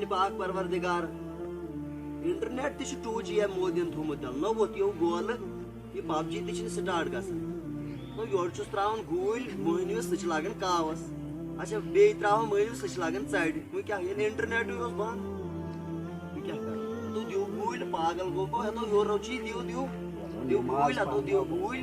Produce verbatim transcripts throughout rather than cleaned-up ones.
پاک پروردگار، انٹرنیٹ تہِ چھُ ٹوٗ جی یا مودین تھوٚمُت تیٚلہِ۔ نہ ووٚتھ یو گولہٕ، یہِ پب جی تہِ چھِنہٕ سٹارٹ گژھان۔ نہ یورٕ چھُس تراوان گوٗلۍ مٔہنِوِس، سُہ چھِ لاگان کاوس۔ اچھا، بیٚیہِ تراوان مٔہنِوِس، سُہ چھِ لاگان ژرِ۔ وۄنۍ کیٛاہ، ییٚلہِ انٹرنیٹٕے اوس بنٛد، وۄنۍ کیٛاہ کرٕ؟ ہتو دِیِو گوٗلۍ، پاگل گوٚو کانٛہہ، ہتو یورٕ رَو چی، دِیِو، دِیِو۔ دِیِو گوٗلۍ، ہتو دِیِو گوٗلۍ۔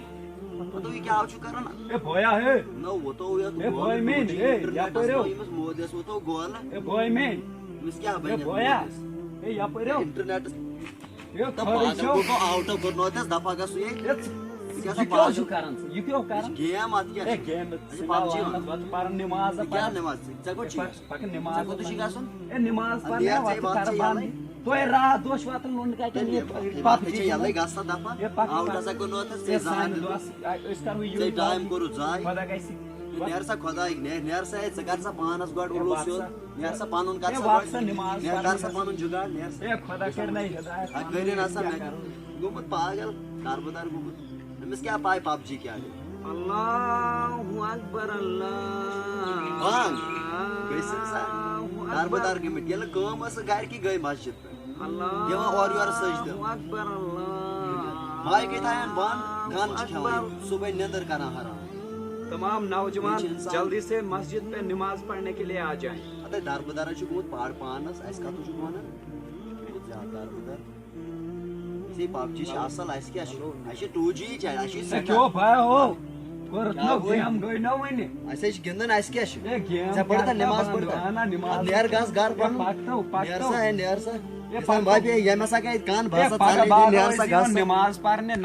ہتو یہِ کیٛاہ چھُ کران؟ اے بویا ہے۔ نہ ووٚتو یتھ اے گولہٕ، بوے میٛٲنۍ، ٹوٗ جی اے، انٹرنیٹس یپٲرۍ نہ، او۔ ییٚمِس مودیس ووٚتو گولہٕ۔ اے بوے میٛٲنۍ۔ أمِس کیٛاہ اے بنہِ بویا۔ مودیس؟ اے یپٲرۍ او۔ انٹرنیٹس اے تہٕ خٲرٕے پاگل چھو۔ گوٚو، آوُٹ آف گٔر نوتس دفعہ گژھُن یے۔ اے ژٕ، ژٕ کیٛاہ سا یہِ کیٛاہ پاگل؟ چھُکھ کران ژٕ؟ یہِ کیٛاہ اوس کران؟ گیم اتھ کیٛاہ اے چھِ؟ گیم اچھا، پب جی وَنان۔ وَنان، وَتہٕ پَران نِماز، اے کیٛاہ پَران۔ نِماز؟ ژےٚ کوٚت اے چھِ پَکھ، گژھُن؟ پَکھ نِماز ژےٚ کوٚت چھِ پَران۔ گژھُن؟ اے نِماز اَدٕ پَرنہِ، نیرٕ ژٕ، وَتہٕ وَتھ کَرٕ ژٕ بنٛد۔ یَلَے۔ تۄہہِ راتھ دۄہ چھُ واتان لوٚنٛڈ کَتہِ تیٚلہِ نیرٕ نیرٕ، پَتہٕ نیرٕ پَتہٕ ژٕ چھِ یَلَے، گژھ سا دَفعہ۔ اے پَکھ، آوُٹ پَکھ۔ ہسا کوٚر نہٕ اَتھ ژےٚ اے سانہِ سانہِ دۄہ۔ دۄہ، أسۍ کَرو یہِ ژےٚ ٹایم کوٚرُتھ ضایع۔ خۄدا گژھِ۔ نیرٕ سا خۄداے، نیرٕ، نیرٕ سا، ہے، ژٕ کر سا پانس گۄڈٕ اے اُلو وَتھ سیوٚد۔ سا۔ نیرٕ سا پنُن کر اے سا وَتھ گۄڈٕ۔ سا، نماز نیرٕ پَرنہِ کر سا گژھ۔ پنُن جُگاڑ، نیرٕ سا۔ اے خۄدا کٔرِنَے ہدایت، اَتھ پَنُن کٔرِنۍ کیٛاہ ہسا مےٚ کرو؟ گوٚمُت پاگل، دربٕدر گوٚمُت۔ أمِس کیٛاہ پَے پب جی کیٛاہ گٔے؟ اللہ اکبر، اللہ۔ بنٛد۔ گٔے سا، سا۔ اللہ اکبر۔ دربٕدر گٔمٕتۍ۔ ییٚلہِ کٲم ٲس گرِ کہِ گٔے مسجد پٮ۪ٹھ۔ اللہ دِوان اورٕ یورٕ سجدٕ۔ اکبر، اللہ۔ مایکٕے تھاین بنٛد، گن چھِ کھٮ۪وان اکبر۔ یِم۔ صبحٲے نیٚنٛدٕر کران حرام۔ تمام نوجوان بیٚیہِ چھِ اِنسان جلدی سے مسجد پہ نماز پڑھنے کے لیے آ جائیں۔ ہتے دربٕدرن چھُ گوٚمُت پاڑ پانس، اَسہِ کتھ چھُکھ وَنان؟ یوٗت زیادٕ دربٕدر۔ یُتھُے پب جی چھِ اصل، اَسہِ کیٛاہ چھُ؟ اَسہِ چھِ ٹوٗ جی یی چھِ، اَسہِ چھِ اے سٮ۪ٹھاہ چوپ ہے ہو، کوٚرُتھ کیٛاہ نو گوٚو؟ گیم گٔے نہ وُنہِ۔ اَسہِ ہے چھِ گِنٛدُن، اَسہِ کیٛاہ چھُ؟ اے گیم ژےٚ پٔرتھا کیٛاہ نٮ۪ماز بنٛد؟ پٔرتھا؟ اہنا، نٮ۪ماز اَدٕ نیر پٔر۔ گژھ گرٕ اے پَرُن۔ پَکھ تو، پَکھ نیر تو۔ سا، ہے نیر سا۔ اے یُس وۄنۍ پَگاہ، بَبہِ، ییٚمہِ ہسا گٔے کَن، بہٕ اے ہسا پَگاہ ژَلہٕ ییٚتہِ، باغ نیر سا ٲسۍ گژھ یِوان سا۔ نٮ۪ماز پَرنہِ۔